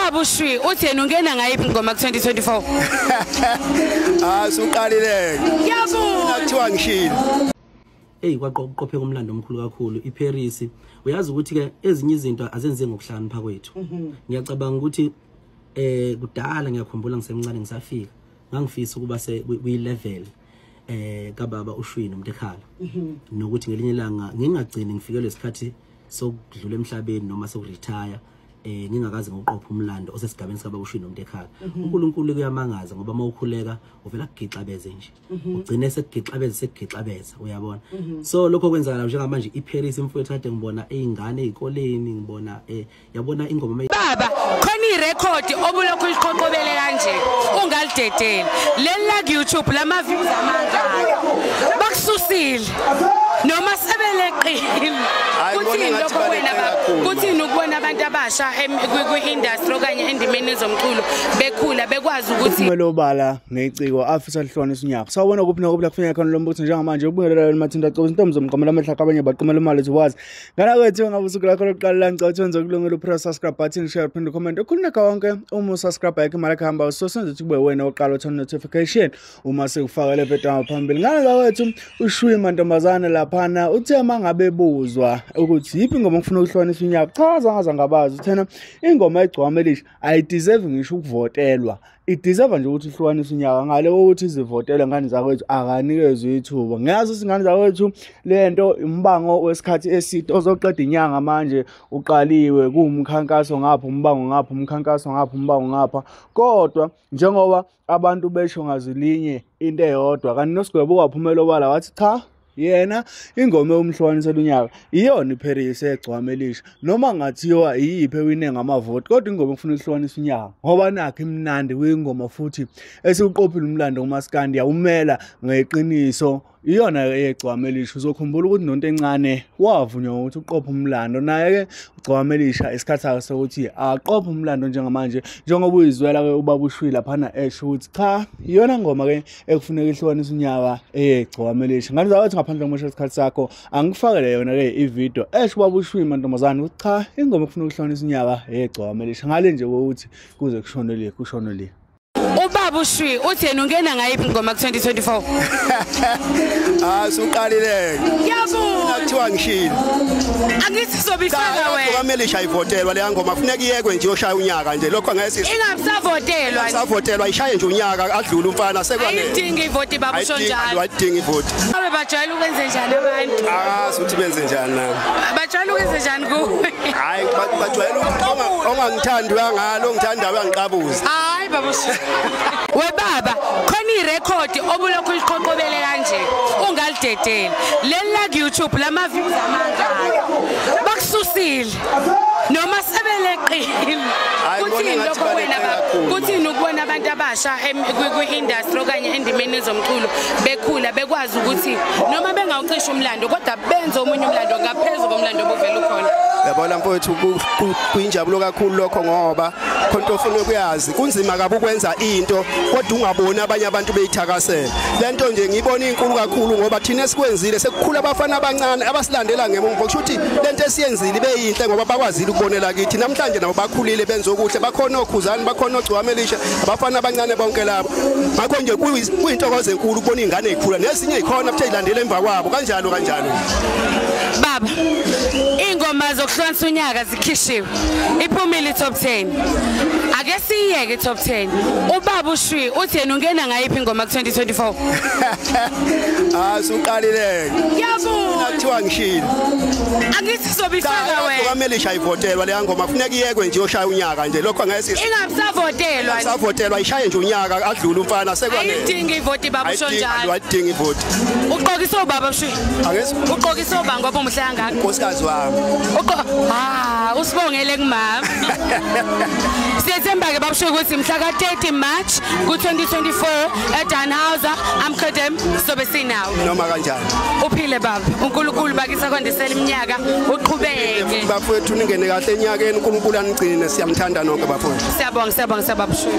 Ubaba uShwi uthi yena ungena ngayiphi ingoma ku2024? Ah, suqalile. Ngiyabona. Kuthiwa ngishilo. Hey, kwaqopheka umlando omkhulu kakhulu iParis. Uyazi ukuthi ke ezinye izinto azenze ngokuhlakanipha kwethu. Ngiyacabanga ukuthi kudala ngiyakhumbula ngisemncane ngisafika ngangifisa ukuba se kwi level kababa uShwi noMntekhala. Nokuthi ngelinye ilanga ngingagcini ngifikelwe isikhathi sokudlula emhlabeni noma sokuretire ngingakaze ngokuqopha umlando osesigabeni sikababa uShwi noMntekhala. uNkulunkulu kuyamangaza ngoba mawukhuleka uvela kugixabeze nje. Ugcine sekugixabeza uyabona. So lokho kwenzakala njengamanje iParis imfowethu kade ngibona izingane ezikoleni ngibona yabona ingoma. Baba khona irecord obulokhu iqoqobele kanje ungalidedeli. Leli la ku YouTube lama views amangaka. Bakususile. Noma sebeleqile. Kuthini lokho wena baba? Kuthini ukubona abantu abasha kwi-industry okanye endimeni ezomculo bekhula bekwazi ukuthi kumele obala ngeciko afisa lihlukanisa unyaka. Sawubona kuphi nokuphi la kufuneka khona lo mbuthi njengamanje ubingelela emathinta cobo intombi zomqamela amehla abanye baqamela imali ethi wazi. Ngana kwethu ngabe usuku lakho lokuqala la ngicela ukuthi wenze ukulungela upress subscribe button share phinde comment. Ukhululeka wonke uma usubscribe yakhe imali yakho hamba so senze ukuthi kube wena oqala uthola notification uma sekufaka le video ngaphambili. Ngana kwethu uShwi mantombazane laphana uthe mangabe buzwa ukuthi yiphi ingoma ngifuna ukuhlukanisa unyaka, cha zangaza ngabazi uthena ingoma egcwama elisha ayideserve ngisho ukuvotelwa, ideserve nje ukuthi ihlukanise unyaka ngale ukuthi izivotele ngane zakwethu akanikezwe ithuba. Ngiyazi ukuthi ngane zakwethu lento umbango wesikhathi eside ozoqeda inyanga manje uqaliwe kuwumkhankaso ngapha umbango ngapha umkhankaso ngapha umbango ngapha, kodwa njengoba abantu besho ngazilinye into eyodwa kanti noSigwebo waphumela obala wathi cha yena ingoma umhlukanisela unyaka iyona iParis egcwama elisha noma ngathiwa iyiphi ewine ngamavoti, kodwa ingoma ngifuna ukuhlukanisa unyaka ngoba nakho imnandi kuyingoma futhi esiuqophile umlando kumaskandi yawumela ngeqiniso iyona egcwama elisha. Uzokhumbula ukuthi nonto encane wavunywa ukuthi uqophe umlando naye ke ugcwama elisha isikhathi sakhe sokuthi aqophe umlando njengamanje njengoba uyizwela ke ubaba uShwi laphana esho ukuthi cha iyona ngoma ke ekufuneka ihlukanisa unyaka egcwama elisha. Ngani zawathi ngaphandle komosha isikhathi sakho angikufakele yona ke ivideo esho ubaba uShwi mantombazane ukuthi cha ingoma ekufuneka ihlukanisa unyaka egcwama elisha ngale nje ukuthi kuze kushone le kushone le. Ubaba uShwi uthi yena ungena ngayiphi ingoma ku2024? Ah, suqalile. Ngiyabona. Kuthiwa ngishilo. Angithi sobifaka wena. Kwamele ishayivotelwa le ngoma kufuneka iyekwe nje yoshaya unyaka nje lokho angeke ingabisavotelwa. Savotelwa ishaye nje unyaka adlule umfana sekwane. Ayidingi ivoti baba usho njalo. Ayidingi ivoti. Abe bajwayele ukwenze njani abantu? Akazi ukuthi benze njani na. Bajwayele ukwenze njani kuwe? Hayi bajwayele ongangithandi uyangalo ongithandayo uyangiqabuza. Hayi baba uShwi. We baba khona irecord obulokhu iqoqobele kanje ungalidedeli. Leli la ku YouTube lama views amangaka. Bakususile. Noma sebeleqile. Kuthini lokho wena baba? Kuthini ukubona abantu abasha kwi-industry okanye endimeni ezomculo bekhula bekwazi ukuthi noma bengawucisha umlando kodwa benze omunye umlando ngaphezulu komlando obuvela ukhona. Yabona mfowethu kuyinjabulo kakhulu lokho ngoba khonto ofuna ukuyazi kunzima kabi ukwenza into kodwa ungaboni abanye abantu beyithakasela. Lento nje ngiyibona inkulu kakhulu ngoba thina esikwenzile sekukhula abafana abancane abasilandela ngemuva kusho ukuthi lento esiyenzile beyinhle ngoba bakwazile ukubonela kithi namhlanje nabo bakhulile benze okuhle bakhona okhuzani bakhona ogcwama elisha abafana abancane bonke labo. Ngakho nje kuyintokozo enkulu ukubona izingane ezikhula nezinye ikhona futhi ezilandela emva kwabo kanjalo kanjalo. Baba ingoma zokuhlukanisa unyaka zikhishiwe iphumile top 10. Ake siyeke top 10. Ubaba uShwi uthi yena ungena ngayiphi ingoma ku2024? Ah, suqalile. Ngiyabona. Kuthiwa ngishilo. Angithi sobifaka wena. Kwamele ishayivotelwa le ngoma kufuneka iyekwe nje yoshaya unyaka nje lokho angeke ingabisavotelwa. Savotelwa ishaye nje unyaka adlule umfana sekwane. Ayidingi ivoti baba usho njalo. Ayidingi ivoti. Uqokisa ubaba uShwi. Angesi uqokisa ubaba ngoba umuhle kangaka. Nkosikazi wami. Ah, usibongele kumama. Siyethemba ke baba uShwi ukuthi mhla ka 30 March ku2024 eDannhauser Amkhodem sobe sinawo. Noma kanjani. Uphile baba. uNkulunkulu bakisa kwandisela iminyaka uqhubeke. Bafowethu ningene kahle enyakeni uNkulunkulu anigcine siyamthanda nonke bafowethu. Siyabonga siyabonga siyababa uShwi.